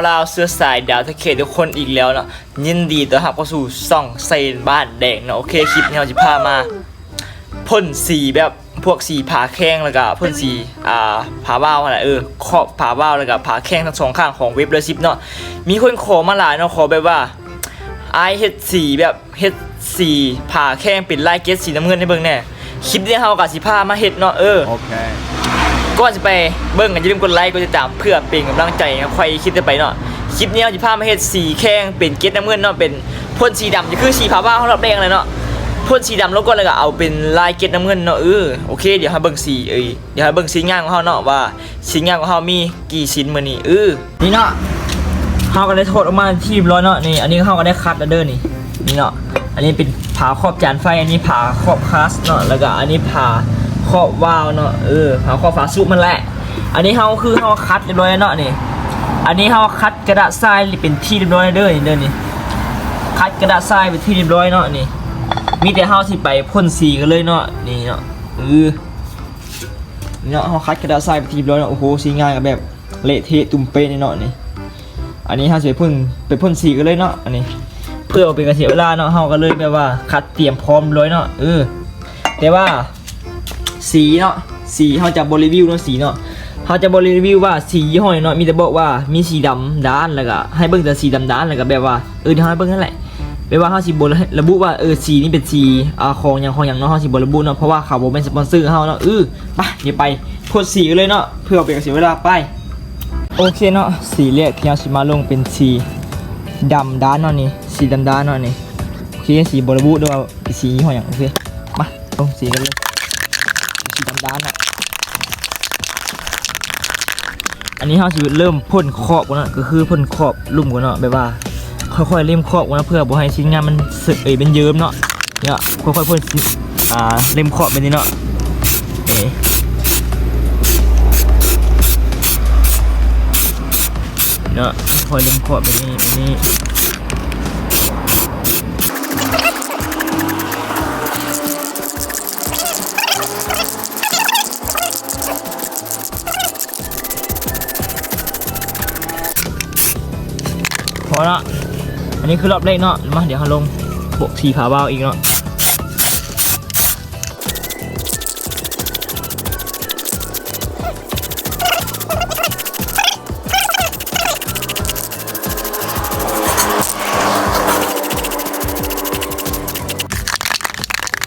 ຊາວເຊື້ອສາຍດາວຕະເຂດທຸກຄົນອີກແລ້ວເນາະ, ຍິນດີຕ້ອນຮັບເຂົ້າສູ່ຊ່ອງໄຊບ້ານແດງເນາະ. ໂອເຄ ຄລິບນີ້ເຮົາຊິພາມາ ພົ່ນສີແບບພວກສີຝາແຂ້ງ ແລ້ວກະພົ່ນສີ ອ່າ ຝາວາວຫັ້ນແຫຼະ, ເອີ ຂອບຝາວາວ ແລ້ວກະຝາແຂ້ງທັງສອງຂ້າງຂອງເວັບຮ້ອຍສິບເນາະ. ມີຄົນຂໍມາຫຼາຍເນາະ, ຂໍແບບວ່າ ອ້າຍເຮັດສີແບບ ເຮັດສີຝາແຂ້ງເປັນລາຍເກັດສີນ້ຳເງິນໃຫ້ເບິ່ງແດ່. ຄລິບນີ້ເຮົາກະຊິພາມາເຮັດເນາະ. ເອີ ໂອເຄ ກ່ອນຊິໄປເບິ່ງກະຢ່າລືມກົດໄລ ກົດຕິດຕາມ ເພື່ອເປັນກຳລັງໃຈໃຫ້ຂ້ອຍຄລິບຕໍ່ໄປເນາະ. ຄລິບນີ້ເຮົາຊິພາມາເຮັດສີແຂ້ງເປັນເກັດນ້ຳເງິນເນາະ, ເປັນ ພົ່ນສີດຳ ຄືສີຝາວາວເຮົາລອບແດງຫັ້ນແຫຼະເນາະ, ພົ່ນສີດຳລົງກ່ອນ ແລ້ວກະເອົາເປັນລາຍເກັດນ້ຳເງືອນເນາະ. ເອີ ໂອເຄ ດຽວເຮົາເບິ່ງສີ ເອີ ດຽວເຮົາເບິ່ງສີງານຂອງເຮົາເນາະ ວ່າສີງານຂອງເຮົາມີ ກີ່ຊິນມື້ນີ້. ເອີ ນີ້ເນາະ ເຮົາກະໄດ້ຖອດອອກມາທີ່ຮຽບຮ້ອຍເນາະ. ນີ້ ອັນນີ້ເຮົາກະໄດ້ຄັດແລ້ວເດີ ນີ້ ນີ້ເນາະ. ອັນນີ້ເປັນຝາຄອບຈານໄຟ, ອັນນີ້ຝາຄອບຄາສເນາະ, ແລ້ວກະອັນນີ້ຝາຄອບວາວເນາະ. ເອີ ຝາຄອບຝາສູບຫັ້ນແຫຼະ. ອັນນີ້ເຮົາ ຄືເຮົາຄັດຮຽບຮ້ອຍເນາະ. ນີ້ ອັນນີ້ເຮົາຄັດກະດາດຊາຍເປັນທີ່ຮຽບຮ້ອຍເດີ ນີ້ເດີ ນີ້ ຄັດກະດາດຊາຍເປັນທີ່ຮຽບຮ້ອຍເນາະ. ນີ້ ມີແຕ່ເຮົາຊິໄປພົ່ນສີກັນເລີຍເນາະ. ນີ້ເນາະ ເອີ ນີ້ເນາະ ເຮົາຄັດກະດາດຊາຍເປັນທີ່ຮຽບຮ້ອຍເນາະ. ໂອ້ໂຫ ສີງານກະແບບເລະເທະຕຸ່ມເປະນີ້ເນາະ. ນີ້ ອັນນີ້ເຮົາຊິໄປພົ່ນ ໄປພົ່ນສີກັນເລີຍເນາະ. ອັນນີ້ ເພື່ອບໍ່ເປັນການເສຍເວລາເນາະ ເຮົາກະເລີຍແບບວ່າຄັດຕຽມພ້ອມຮຽບຮ້ອຍເນາະ. ເອີ ແຕ່ວ່າສີເນາະ ສີເຮົາຈະບໍ່ຣີວິວເນາະ. ສີເນາະ ເຮົາຈະບໍ່ຣີວິວວ່າສີຍີ່ຫໍ້ໃດເນາະ, ມີແຕ່ບອກວ່າມີສີດຳດ້ານ ແລ້ວກະໃຫ້ເບິ່ງແຕ່ສີດຳດ້ານ ແລ້ວກະແບບວ່າ ເອີ ດຽວເຮົາໃຫ້ເບິ່ງຫັ້ນແຫຼະ. ແບບວ່າເຮົາຊິບໍ່ລະບຸວ່າ ເອີ ສີນີ້ເປັນສີ ອ່າ ຂອງຫຍັງ ຂອງຫຍັງເນາະ, ເຮົາຊິບໍ່ລະບຸເນາະ ເພາະວ່າເຂົາບໍ່ແມ່ນສະປອນເຊີເຮົາເນາະ. ເອີ ໄປ ດຽວໄປພົ່ນສີກັນເລີຍເນາະ ເພື່ອບໍ່ເປັນການເສຍເວລາ. ໄປ ໂອເຄເນາະ, ສີແລກທີ່ເຮົາຊິມາລົງເປັນສີດຳດ້ານເນາະ. ນີ້ ສີດຳດ້ານເນາະ. ນີ້ ໂອເຄ ສີບໍ່ລະບຸເດີວ່າເປັນສີຍີ່ຫໍ້ຫຍັງ. ໂອເຄ ມາລົງສີກັນເລີຍ ສີດຳດ້ານເນາະ. ອັນນີ້ເຮົາຊິເລີ່ມພົ່ນຂອບກ່ອນເນາະ, ກະຄືພົ່ນຂອບລຸ່ມກ່ອນເນາະ, ແບບວ່າຄ່ອຍໆເລັມຂອບກ່ອນເນາະ ເພື່ອບໍ່ໃຫ້ຊິ້ນງານມັນເຊີ ເອີ ມັນເຍິ້ມເນາະ. ເນາະ ຄ່ອຍໆພົ່ນ ອ່າ ເລັມຂອບແບບນີ້ເນາະ. ເອີ ເນາະ ຄ່ອຍໆເລັມຂອບແບບນີ້ ແບບນີ້. ພໍເນາະ ອັນນີ້ຄືລອບແລກເນາະ. ມາ ດຽວເຮົາລົງພວກສີຝາວາວອີກເນາະ.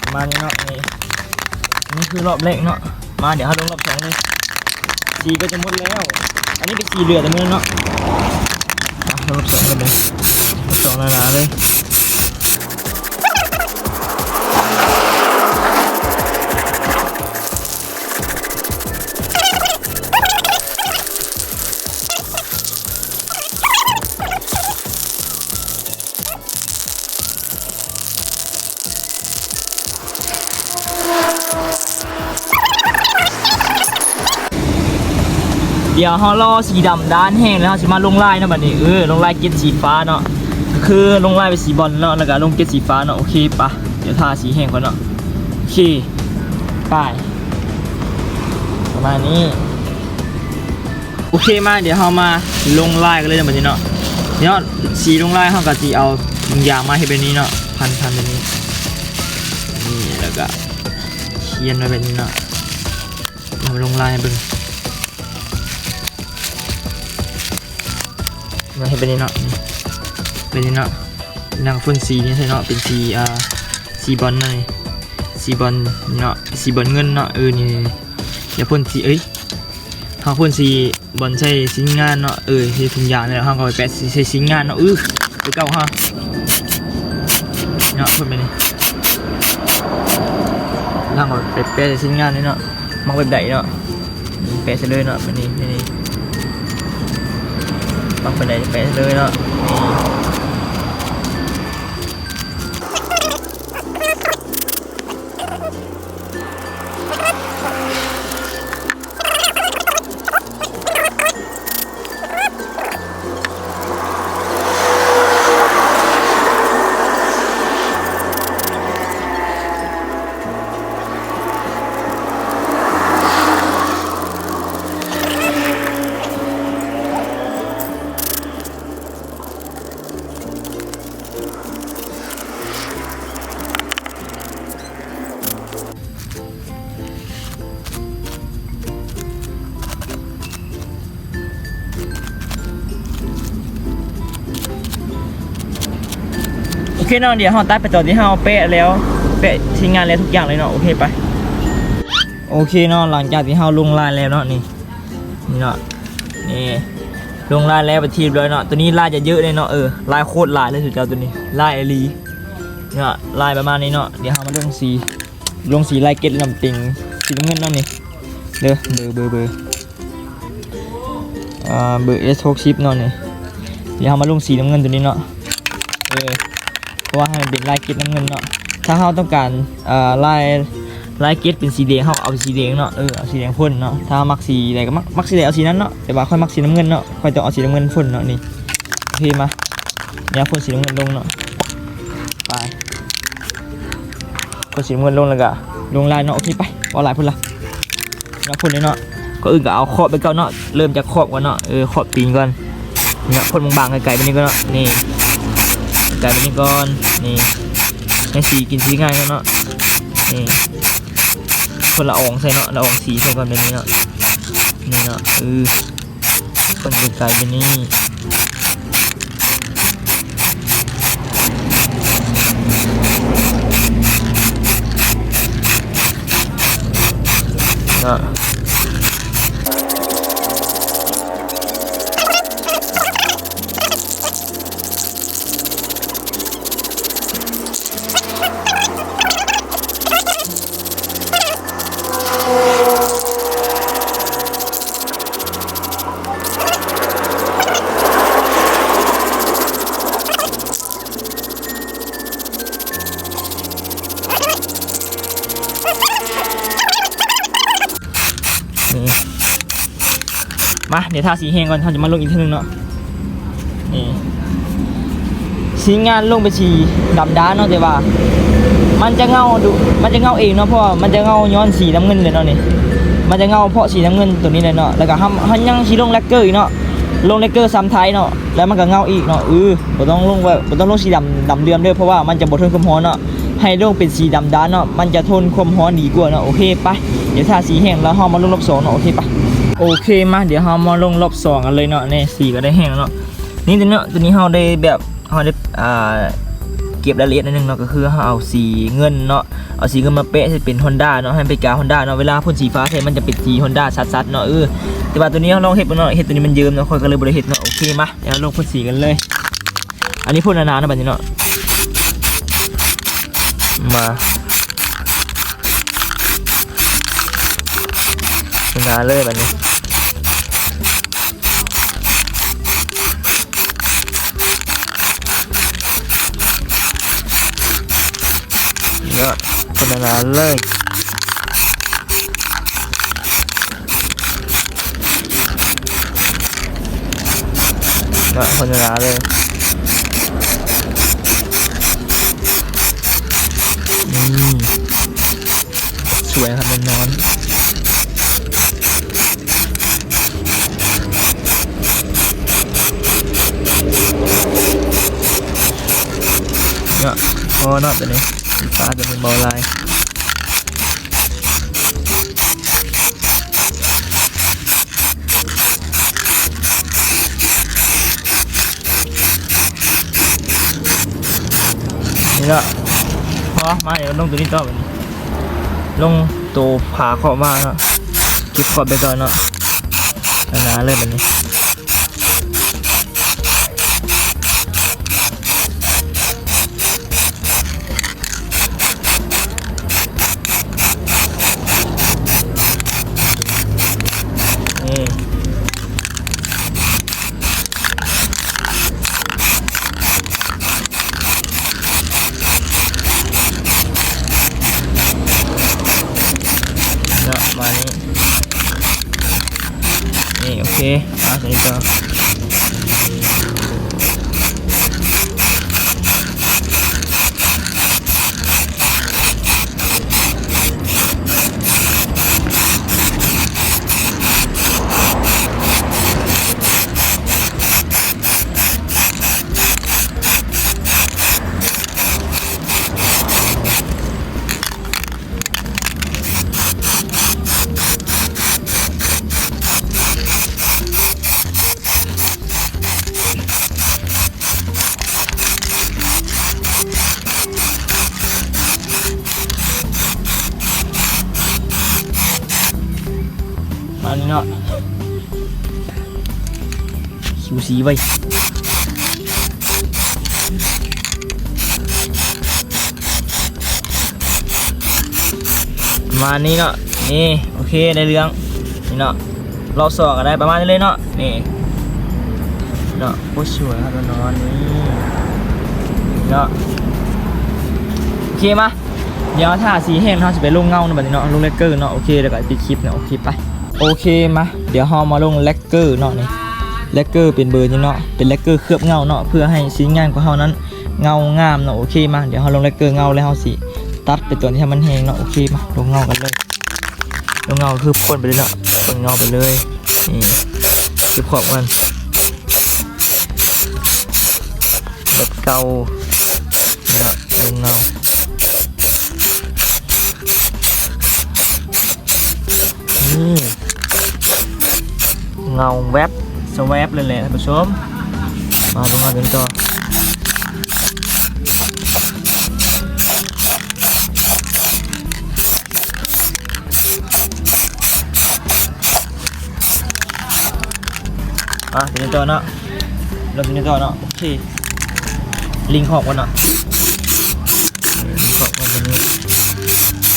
ປະມານນີ້ເນາະ. ນີ້ ນີ້ຄືລອບແລກເນາະ. ມາ ດຽວເຮົາລົງລອບສອງເລີຍ. ສີກະຈະໝົດແລ້ວ. ອັນນີ້ເປັນສີເຫຼືອແຕ່ມື້ນັ້ນເນາະ. ມາ ລົງລອບສອງເລີຍ ລອບສອງໜາໆເລີຍ. ດຽວເຮົາລໍສີດຳດ້ານແຫ້ງແລ້ວ ເຮົາຊິມາລົງລາຍເນາະ. ບາດນີ້ ເອີ ລົງລາຍເກັດສີຟ້າເນາະ, ກະຄືລົງລາຍເປັນສີບອນເນາະ ແລ້ວກະລົງເກັດສີຟ້າເນາະ. ໂອເຄ ປະ ດຽວຖ້າສີແຫ້ງກ່ອນເນາະ. ໂອເຄ ໄປ ປະມານນີ້. ໂອເຄ ມາ ດຽວເຮົາມາລົງລາຍກັນເລີຍເນາະ ບາດນີ້ເນາະ. ເນາະ ສີລົງລາຍ ເຮົາກະຊິເອົາຖົງຢາງມາເຮັດແບບນີ້ເນາະ, ພັນໆແບບນີ້ ນີ້ ແລ້ວກະຂຽນໄວ້ແບບນີ້ເນາະ. ເຮົາມາລົງລາຍໃຫ້ເບິ່ງ ມາເຮັດແບບນີ້ເນາະ ແບບນີ້ເນາະ. ນຳໂຟນສີນີ້ໃສ່ເນາະ ເປັນສີ ອ່າ ສີບອນເນາະ ສີບອນເນາະ ສີບອນເງິນເນາະ. ເອີ ນີ້ ນີ້ ຢ່າໂຟນສີ ເອີຍ ເຮົາໂຟນສີບອນໃສ່ຊິ້ນງານເນາະ. ເອີ ເຮັດຖົງຢາງແລ້ວເຮົາກະໄປແປະໃສ່ຊິ້ນງານເນາະ. ເອີ ຄືເກົ່າເຮົາເນາະ ໂຟນແບບນີ້ ເຮົາກະໄປແປະໃສ່ຊິ້ນງານນີ້ເນາະ. ມັກແບບໃດເນາະ ແປະໃສ່ເລີຍເນາະ. ແບບນີ້ ນີ້ ມັກແບບໃດແປະໃສ່ເລີຍເນາະ. ນີ້ ເຄເນາະ ດຽວເຮົາຕັດໄປຕອນທີ່ເຮົາແປະແລ້ວ ແປະຊິງງານແລ້ວທຸກຢ່າງເລີຍເນາະ. ໂອເຄ ໄປ. ໂອເຄເນາະ ຫຼັງຈາກທີ່ເຮົາລົງລາຍແລ້ວເນາະ ນີ້ ນີ້ເນາະ ນີ້ ລົງລາຍແລ້ວເປັນທີ່ຮຽບຮ້ອຍເນາະ. ໂຕນີ້ລາຍຈະເຍີະເລີຍເນາະ ເອີ ລາຍໂຄດຫຼາຍເລີຍ ເຈົ້າ ໂຕນີ້ລາຍອີ່ຫຼີເນາະ ລາຍປະມານນີ້ເນາະ. ດຽວເຮົາມາລົງສີ ລົງສີລາຍເກັດລຳເຕັງ ສີນ້ຳເງິນເນາະ ນີ້ເດີ ເບີ ເບີ ເບີ ອ່າ ເບີ ເອັສ ຫົກສິບເນາະ ນີ້. ດຽວເຮົາມາລົງສີນ້ຳເງິນໂຕນີ້ເນາະ ເອີ ເພາະວ່າໃຫ້ມັນເປັນລາຍເກັດນ້ຳເງິນເນາະ. ຖ້າເຮົາຕ້ອງການ ອ່າ ລາຍ ລາຍເກັດເປັນສີແດງ ເຮົາເອົາສີແດງເນາະ ເອີ ເອົາສີແດງພົ່ນເນາະ. ຖ້າເຮົາມັກສີໃດກໍມັກ ມັກສີໃດເອົາສີນັ້ນເນາະ ແຕ່ວ່າຂ້ອຍມັກສີນ້ຳເງິນເນາະ ຂ້ອຍຕ້ອງເອົາສີນ້ຳເງິນພົ່ນເນາະ ນີ້. ໂອເຄ ມາ ດຽວພົ່ນສີນ້ຳເງິນລົງເນາະ ໄປ. ກໍສີນ້ຳເງິນລົງ ແລ້ວກະລົງລາຍເນາະ. ໂອເຄ ໄປ ເວົ້າຫຼາຍພຸ້ນລະ ເນາະ ພົ່ນເລີຍເນາະ. ກ່ອນອື່ນກໍເອົາຂອບໄປກ່ອນເນາະ ເລີ່ມຈາກຂອບກ່ອນເນາະ ເອີ ຂອບຕີນກ່ອນ ນີ້ເນາະ ພົ່ນບາງໆ ໄກໆ ແບບນີ້ກ່ອນເນາະ ນີ້ ໄກໆ ແບບນີ້ກ່ອນ ນີ້ ໃຫ້ສີກິນສີງ່າຍກ່ອນເນາະ ນີ້ ພົ່ນລະອອງໃສ່ເນາະ ລະອອງສີໃສ່ກ່ອນ ແບບນີ້ເນາະ ນີ້ເນາະ ເອີ. ຄົນໄກໆ ແບບນີ້ເນາະ. ນີ້ ມາ ດຽວທາສີແຫ້ງກ່ອນ ເຮົາຈະມາລົງອີກເທື່ອໜຶ່ງເນາະ. ນີ້ ສີງານລົງເປັນສີດຳດາເນາະ ແຕ່ວ່າມັນຈະເງົາດຸ ມັນຈະເງົາເອງເນາະ ເພາະວ່າມັນຈະເງົາຍ້ອນສີນ້ຳເງິນເລີຍເນາະ. ນີ້ ມັນຈະເງົາເພາະສີນ້ຳເງິນໂຕນີ້ແຫຼະເນາະ. ແລ້ວກໍເຮົາ ເຮົາຍັງຊິລົງແລັກເກີອີກເນາະ ລົງແລັກເກີຊ້ຳທ້າຍເນາະ ແລ້ວມັນກໍເງົາອີກເນາະ. ເອີ ບໍ່ຕ້ອງລົງ ບໍ່ຕ້ອງລົງສີດຳ ດຳເຫຼື່ອມເດີ້ ເພາະວ່າມັນຈະບໍ່ທົນຄວາມຮ້ອນເນາະ. ໃຫ້ລົງເປັນສີດຳດາເນາະ ມັນຈະທົນຄວາມຮ້ອນດີກວ່າເນາະ. ໂອເຄ ໄປ ດຽວທາສີແຫ້ງແລ້ວເຮົາມາລົງລອບສອງເນາະ. ໂອເຄ ໄປ ໂອເຄ ມາ ດຽວເຮົາມາລົງລອບສອງກັນເລີຍເນາະ. ນີ້ ສີກໍໄດ້ແຫ້ງແລ້ວເນາະ. ນີ້ ໂຕນີ້ເນາະ ໂຕນີ້ເຮົາໄດ້ແບບ ເຮົາໄດ້ ອ່າ ເກັບລາຍລະອຽດໜ້ອຍໜຶ່ງເນາະ ກໍຄືເຮົາເອົາສີເງິນເນາະ ເອົາສີເງິນມາແປະໃຫ້ເປັນຮອນດ້າເນາະ ໃຫ້ມັນເປັນກາຮອນດ້າເນາະ. ເວລາພົ່ນສີຟ້າໃສ່ ມັນຈະເປັນສີຮອນດ້າຊັດໆເນາະ. ເອີ ແຕ່ວ່າໂຕນີ້ເຮົາລອງເຮັດເບິ່ງເນາະ ເຮັດໂຕນີ້ມັນເຍິມເນາະ ຂ້ອຍກໍເລີຍບໍ່ໄດ້ເຮັດເນາະ. ໂອເຄ ມາ ດຽວເຮົາລົງພົ່ນສີກັນເລີຍ. ອັນນີ້ພົ່ນໜາໆເນາະ ບັດນີ້ເນາະ ມາ ໜາເລີຍບັດນີ້ ເນາະ ຄົນໜາເລີຍ ເນາະ ຄົນໜາເລີຍ. ອືມ ສວຍຄັກແນ່ນອນ ເນາະ ພໍເນາະ ຕົວນີ້ ສີຟ້າຕົວນີ້ເບົາຫຼາຍ. ນີ້ລະ ພໍ ມາ ດຽວລົງໂຕນີ້ຕໍ່ບັດນີ້ ລົງໂຕພາຂອບມາເນາະ ເກັບຂອບໄປກ່ອນເນາະ ໜາໆເລີຍບັດນີ້. ນີ້ ເນາະ ປະມານນີ້ ນີ້ ໂອເຄ ມາ ຕົວນີ້ຕໍ່. ເນາະ ປະມາ ດີໄວ້ ປະມານນີ້ເນາະ. ນີ້ ໂອເຄ ໄດ້ເລື່ອງ ນີ້ເນາະ. ລອບສອງກໍໄດ້ປະມານນີ້ເລີຍເນາະ. ນີ້ເນາະ ໂຄດສວຍຄັບ ນອນໆ ນີ້ເນາະ. ໂອເຄ ມາ ດຽວຖ້າສີແຫ້ງ ເຮົາຊິໄປລົງເງົາເນາະ ບັດນີ້ເນາະ ລົງແລັກເກີເນາະ. ໂອເຄ ແລ້ວກໍປິດຄລິບເນາະ. ໂອເຄ ໄປ ໂອເຄ ມາ ດຽວເຮົາມາລົງແລັກເກີເນາະ. ນີ້ ແລັກເກີເປັນເບີນີ້ເນາະ ເປັນແລັກເກີເຄື່ອບເງົາເນາະ ເພື່ອໃຫ້ຊິ້ນງານຂອງເຮົານັ້ນເງົາງາມເນາະ. ໂອເຄ ມາ ດຽວເຮົາລົງແລັກເກີເງົາ ແລ້ວເຮົາຊິຕັດໄປຕອນທີ່ມັນແຫ້ງເນາະ. ໂອເຄ ມາ ລົງເງົາກັນເລີຍ. ລົງເງົາຄືພົ່ນໄປເລີຍເນາະ ພົ່ນເງົາໄປເລີຍ. ນີ້ ເກັບຂອບມັນ ແບບເກົ່າເນາະ ລົງເງົາ. ນີ້ ເງົາແວັບສະແວັບເລີຍແຫຼະທ່ານຜູ້ຊົມ. ມາ ລົງມາເປັນຕໍ່ ມາ ເປັນຕໍ່ເນາະ ລົງເປັນຕໍ່ເນາະ. ໂອເຄ ລິງຂອບກ່ອນເນາະ ລິງຂອບກ່ອນຕົວນີ້.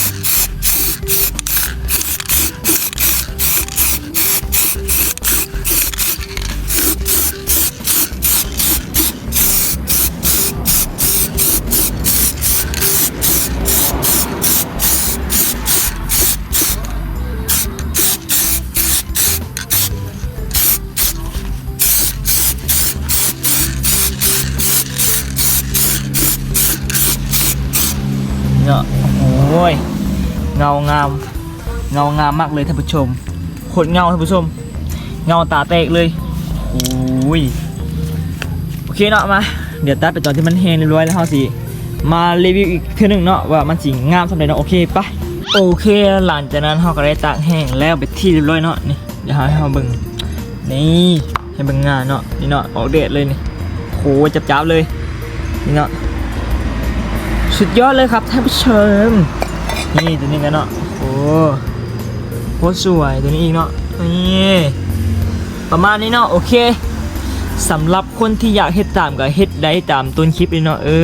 ເນາະ ໂອ້ຍ ເງົາງາມ ເງົາງາມມາກເລີຍທ່ານຜູ້ຊົມ ໂຄດເງົາທ່ານຜູ້ຊົມ ເງົາຕາແຕກເລີຍ. ໂອ້ຍ ໂອເຄເນາະ ມາ ດຽວຕັດໄປຕອນທີ່ມັນແຫ້ງຮຽບຮ້ອຍ ແລ້ວເຮົາຊິມາຣີວິວອີກເທື່ອໜຶ່ງເນາະ ວ່າມັນຊິງາມສ່ຳໃດເນາະ. ໂອເຄ ໄປ ໂອເຄ ຫຼັງຈາກນັ້ນເຮົາກໍໄດ້ຕາກແຫ້ງແລ້ວເປັນທີ່ຮຽບຮ້ອຍເນາະ. ນີ້ ດຽວເຮົາໃຫ້ເຮົາເບິ່ງ ນີ້ ໃຫ້ເບິ່ງງາເນາະ ນີ້ເນາະ ອອກແດດເລີຍນີ້ ໂຫ ຈັບໆ ເລີຍ ນີ້ເນາະ ສຸດຍອດເລີຍຄັບທ່ານຜູ້ຊົມ. ນີ້ ຕົວນີ້ກັນເນາະ ໂອ້ ໂຄດສວຍ ຕົວນີ້ອີກເນາະ ນີ້ ປະມານນີ້ເນາະ. ໂອເຄ ສຳລັບຄົນທີ່ຢາກເຮັດຕາມກໍເຮັດໄດ້ຕາມຕົ້ນຄລິບເລີຍເນາະ. ເອີ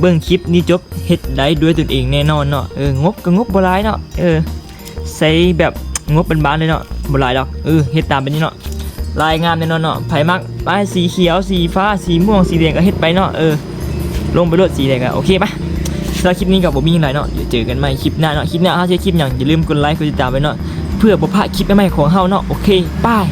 ເບິ່ງຄລິບນີ້ຈົບ ເຮັດໄດ້ດ້ວຍຕົນເອງແນ່ນອນເນາະ. ເອີ ງົບກໍງົບບໍ່ຫຼາຍເນາະ ເອີ ໃຊ້ແບບງົບບານໆ ເລີຍເນາະ ບໍ່ຫຼາຍດອກ. ເອີ ເຮັດຕາມແບບນີ້ເນາະ ລາຍງາມແນ່ນອນເນາະ. ໃຜມັກລາຍສີຂຽວ ສີຟ້າ ສີມ່ວງ ສີແດງກໍເຮັດໄປເນາະ. ເອີ ລົງໄປໂລດສີແດງກໍໂອເຄ ໄປ. ສຳລັບຄລິບນີ້ກໍບໍ່ມີຫຍັງຫຼາຍເນາະ ດຽວເຈີກັນໃໝ່ຄລິບໜ້າເນາະ. ຄລິບໜ້າເຮົາຊິເຮັດຄລິບຫຍັງ ຢ່າລືມກົດໄລ ກົດຕິດຕາມໄວ້ເນາະ ເພື່ອບໍ່ພາດຄລິບໃໝ່ໆ ຂອງເຮົາເນາະ. ໂອເຄ ບາຍ.